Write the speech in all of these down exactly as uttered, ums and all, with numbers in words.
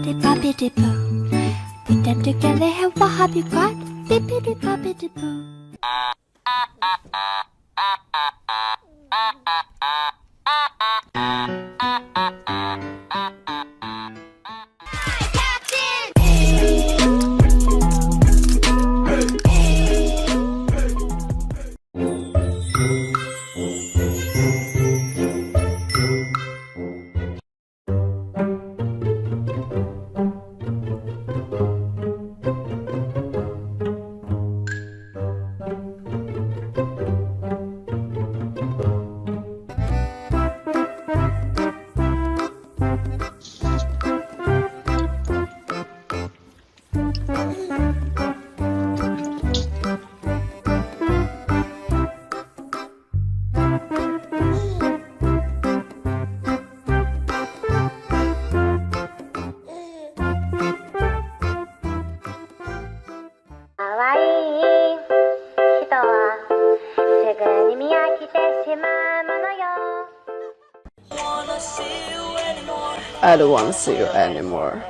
Bippity boppity boo. Put them together and what have you got? Bippity boppity boo. I don't wanna see you anymore.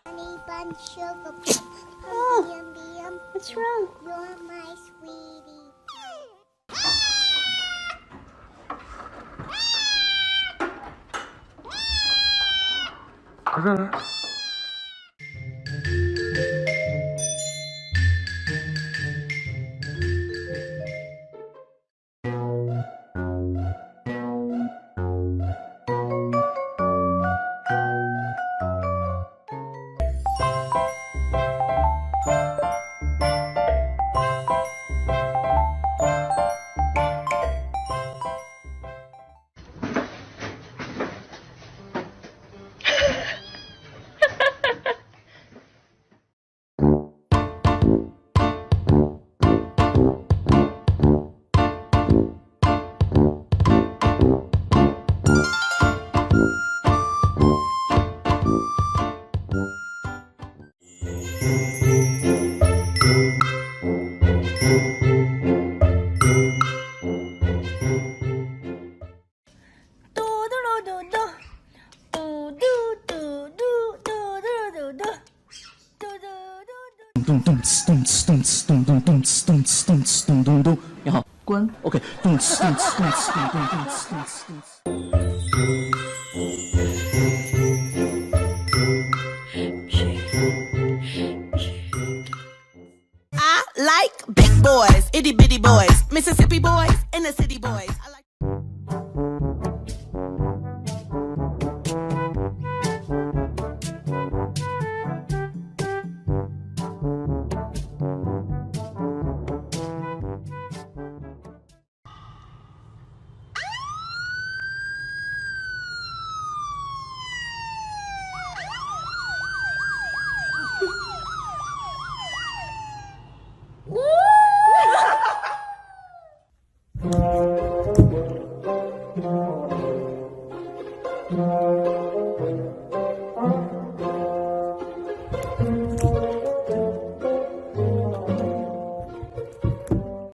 Honey bun sugar plum. Oh, what's wrong? You're my sweetie pie. Tum, tum, ts, tum, ts, tum, ts, tum, tum, ts, tum, ts, tum, tum, tum, tum, tum. Yaha. Gwen. Ok. Tum, ts, tum, ts, tum, ts, tum, tum, tum, ts, tum, ts. I like big boys, itty bitty boys, Mississippi boys, inner city boys. I like